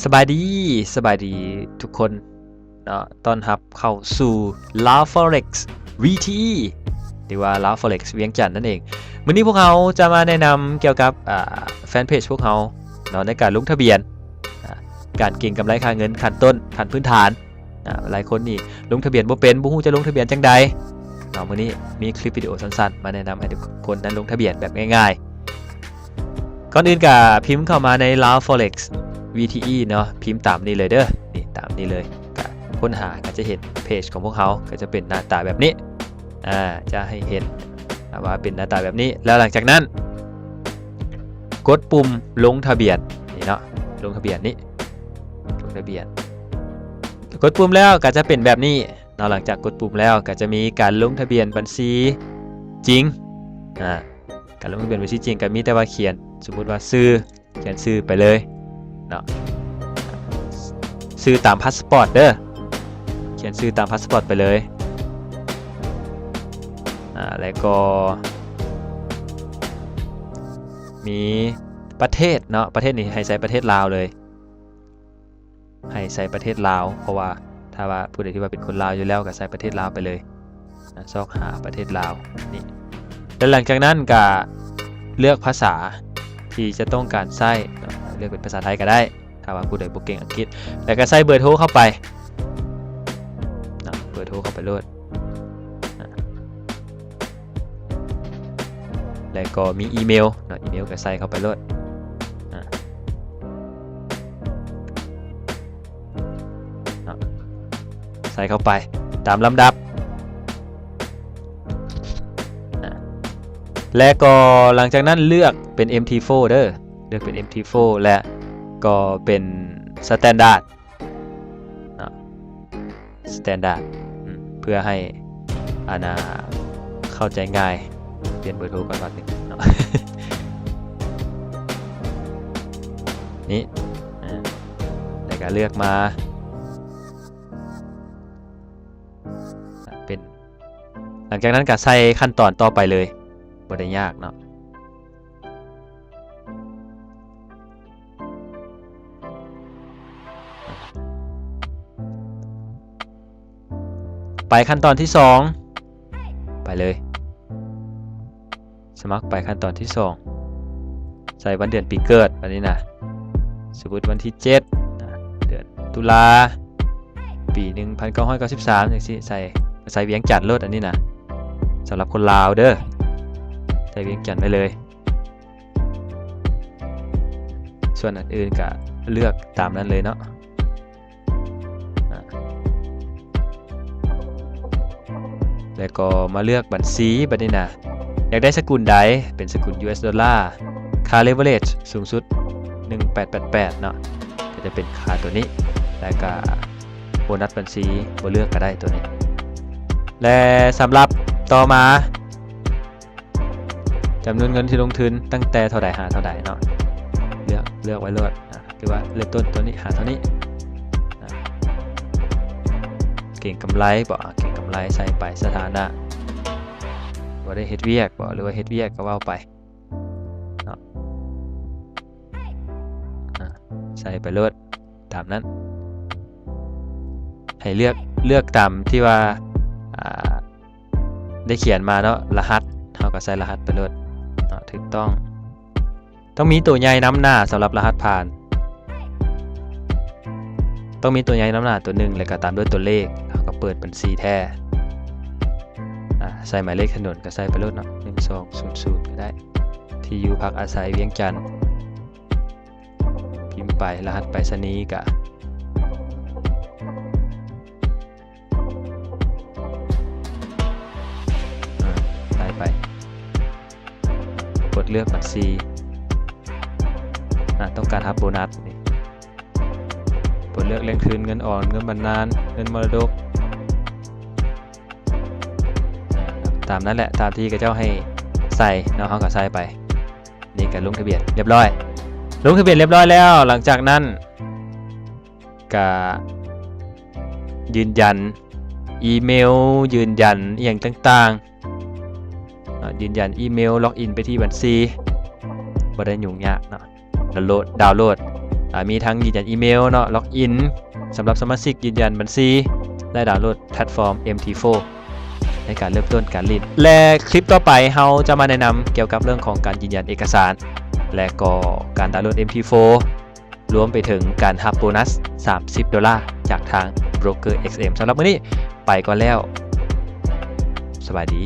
ສະບາຍດີ, ສະບາຍດີທຸກຄົນເນາະ, ຕ້ອນຮັບເຂົ້າສູ່ Lao Forex ວີທີອີ ຫຼືວ່າ Lao Forex ວຽງຈັນນັ້ນເອງ. ມື້ນີ້ພວກເຮົາຈະມາແນະນຳກ່ຽວກັບ ອາ ແຟນເພຈພວກເຮົາເນາະ ໃນການລົງທະບຽນ ອາ ການເກັງກຳໄລຄ່າເງິນຂັ້ນຕົ້ນ, ຂັ້ນພື້ນຖານ. ອາ ຫຼາຍຄົນນີ້ລົງທະບຽນບໍ່ເປັນ, ບໍ່ຮູ້ຈະລົງທະບຽນຈັ່ງໃດເນາະ. ມື້ນີ້ມີຄລິບວິດີໂອສັ້ນໆ ມາແນະນຳໃຫ້ທຸກຄົນນັ້ນລົງທະບຽນແບບງ່າຍໆ. ກ່ອນອື່ນກະພິມເຂົ້າມາໃນ Lao Forex ວີທີອີ ເນາະ, ພິມຕາມນີ້ເລີຍເດີ, ນີ້ ຕາມນີ້ເລີຍ. ກະຄົ້ນຫາກະຈະເຫັນເພຈຂອງພວກເຮົາ ກະຈະເປັນໜ້າຕາແບບນີ້. ອາ ຈະໃຫ້ເຫັນວ່າເປັນໜ້າຕາແບບນີ້. ແລ້ວຫຼັງຈາກນັ້ນ ກົດປຸ່ມລົງທະບຽນນີ້ເນາະ, ລົງທະບຽນນີ້, ລົງທະບຽນ. ກົດປຸ່ມແລ້ວກະຈະເປັນແບບນີ້ເນາະ. ຫຼັງຈາກກົດປຸ່ມແລ້ວກະຈະມີການລົງທະບຽນບັນຊີຈິງ. ອາ ການລົງທະບຽນບັນຊີຈິງກະມີແຕ່ວ່າຂຽນ, ສົມມຸດວ່າຊື່, ຂຽນຊື່ໄປເລີຍເນາະ, ຊື່ຕາມພາສປອດເດີ, ຂຽນຊື່ຕາມພາສປອດໄປເລີຍ. ອາ ແລ້ວກໍມີປະເທດເນາະ, ປະເທດນີ້ໃຫ້ໃສ່ປະເທດລາວເລີຍ, ໃຫ້ໃສ່ປະເທດລາວ, ເພາະວ່າຖ້າວ່າຜູ້ໃດທີ່ວ່າເປັນຄົນລາວຢູ່ແລ້ວ ກໍໃສ່ປະເທດລາວໄປເລີຍ. ອາ ຊອກຫາປະເທດລາວນີ້ ແລ້ວຫຼັງຈາກນັ້ນກະເລືອກພາສາທີ່ຈະຕ້ອງການໃຊ້ເນາະ, ເລືອກເປັນພາສາໄທກໍໄດ້ ຖ້າວ່າຜູ້ໃດບໍ່ເກັ່ງອັງກິດ, ແລ້ວກໍໃສ່ເບີໂທເຂົ້າໄປເນາະ, ເບີໂທເຂົ້າໄປໂລດ. ອາ ແລ້ວກໍມີອີເມວເນາະ, ອີເມວກໍໃສ່ເຂົ້າໄປໂລດ. ອາ ເນາະ ໃສ່ເຂົ້າໄປຕາມລຳດັບ ນະ ແລະກໍຫຼັງຈາກນັ້ນເລືອກເປັນ ເອັມທີໂຟເດີ, ເລືອກເປັນ ເອັມທີໂຟ ແລະກໍເປັນ Standard ເນາະ, Standard ອາ ເພື່ອໃຫ້ ອັນນ່າ ເຂົ້າໃຈງ່າຍ. ປ່ຽນເບີໂທກ່ອນບາດນີ້ເນາະ ນີ້ ອາ ແລ້ວກໍເລືອກມາເປັນ, ຫຼັງຈາກນັ້ນກໍໃສ່ຂັ້ນຕອນຕໍ່ໄປເລີຍ, ບໍ່ໄດ້ຍາກເນາະ. ໄປຂັ້ນຕອນທີສອງ ໄປເລີຍ, ສະໝັກໄປຂັ້ນຕອນທີສອງ. ໃສ່ວັນເດືອນປີເກີດ ອັນນີ້ນະ, ສົມມຸດວັນທີເຈັດ ນະ ເດືອນຕຸລາ ປີໜຶ່ງພັນເກົ້າຮ້ອຍເກົ້າສິບສາມ ຈັ່ງຊີ້. ໃສ່ ໃສ່ວຽງຈັນໂລດ ອັນນີ້ນະ, ສຳລັບຄົນລາວເດີ, ໃສ່ວຽງຈັນໄວ້ເລີຍ. ສ່ວນອັນອື່ນກະເລືອກຕາມນັ້ນເລີຍເນາະ. ອາ ແລ້ວກໍມາເລືອກບັນຊີບັດນີ້ນະ, ຢາກໄດ້ສະກຸນໃດ? ເປັນສະກຸນ ຢູເອສ ໂດລາ, ຄ່າ leverage ສູງສຸດ ໜຶ່ງແປດແປດແປດ ເນາະ, ກໍຈະເປັນຄ່າຕົວນີ້. ແລ້ວກໍໂບນັດບັນຊີ ບໍ່ເລືອກກໍໄດ້ຕົວນີ້. ແລະ ສຳລັບຕໍ່ມາ ຈຳນວນເງິນທີ່ລົງທຶນຕັ້ງແຕ່ເທົ່າໃດຫາເທົ່າໃດເນາະ, ເລືອກ ເລືອກໄວ້ໂລດ. ອາ ຄືວ່າເລີ່ມຕົ້ນຕົວນີ້ຫາເທົ່ານີ້. ອາ ເກັງກຳໄລບໍ? ອາ ເກັງກຳໄລໃສ່ໄປ. ສະຖານະ ບໍ່ໄດ້ເຮັດວຽກບໍ ຫຼືວ່າເຮັດວຽກກໍເວົ້າໄປເນາະ. ອາ ໃສ່ໄປໂລດຕາມນັ້ນ, ໃຫ້ເລືອກ ເລືອກຕາມທີ່ວ່າ ອາ ໄດ້ຂຽນມາເນາະ. ລະຫັດ ເຮົາກໍໃສ່ລະຫັດໄປໂລດເນາະ, ຖືກຕ້ອງ. ຕ້ອງມີຕົວໃຫຍ່ນຳໜ້າສຳລັບລະຫັດຜ່ານ, ຕ້ອງມີຕົວໃຫຍ່ນຳໜ້າຕົວໜຶ່ງ ແລ້ວກໍຕາມດ້ວຍຕົວເລກ. ເຮົາກໍເປີດບັນຊີແທ້. ອາ ໃສ່ໝາຍເລກຖະໜົນກໍໃສ່ໄປໂລດເນາະ, ໜຶ່ງສອງສູນສູນກໍໄດ້, ທີ່ຢູ່ພັກອາໄສວຽງຈັນ. ພິມໄປ, ລະຫັດໄປສະນີກະ ອາ ໃສ່ໄປ, ກົດເລືອກບັນຊີ. ອາ ຕ້ອງການຮັບໂບນັດນີ້, ກົດເລືອກແຫຼ່ງທຶນ, ເງິນອອມ, ເງິນບຳນານ, ເງິນມໍລະດົກ. ອາ ຕາມນັ້ນແຫຼະ, ຕາມທີ່ເຂົາເຈົ້າໃຫ້ໃສ່ເນາະ, ເຮົາກໍໃສ່ໄປ. ນີ້ກໍລົງທະບຽນລຽບຮ້ອຍ, ລົງທະບຽນລຽບຮ້ອຍແລ້ວ. ຫຼັງຈາກນັ້ນກະຢືນຢັນອີເມວ, ຢືນຢັນອີ່ຫຍັງຕ່າງໆເນາະ, ຢືນຢັນອີເມວ, ລັອກອິນໄປທີ່ບັນຊີ. ບໍ່ໄດ້ຫຍຸ້ງຍາກເນາະ, ດາວໂຫຼດ ດາວໂຫຼດ ອ່າ ມີທັງຢືນຢັນອີເມວເນາະ ລັອກອິນ ສຳລັບສະມາຊິກ ຢືນຢັນບັນຊີ ແລະ ດາວໂຫຼດແພລດຟອມ ເອັມທີໂຟ ໃນການເລີ່ມຕົ້ນການຫຼິ້ນ. ແລະ ຄລິບຕໍ່ໄປເຮົາຈະມາແນະນຳກ່ຽວກັບເລື່ອງຂອງການຢືນຢັນເອກະສານ ແລະ ກໍການດາວໂຫຼດ ເອັມທີໂຟ ລວມໄປເຖິງການຮັບໂບນັດ ສາມສິບໂດລາ ຈາກທາງໂບຣກເກີ ເອັກເອັມ. ສຳລັບມື້ນີ້ໄປກ່ອນແລ້ວ ສະບາຍດີ.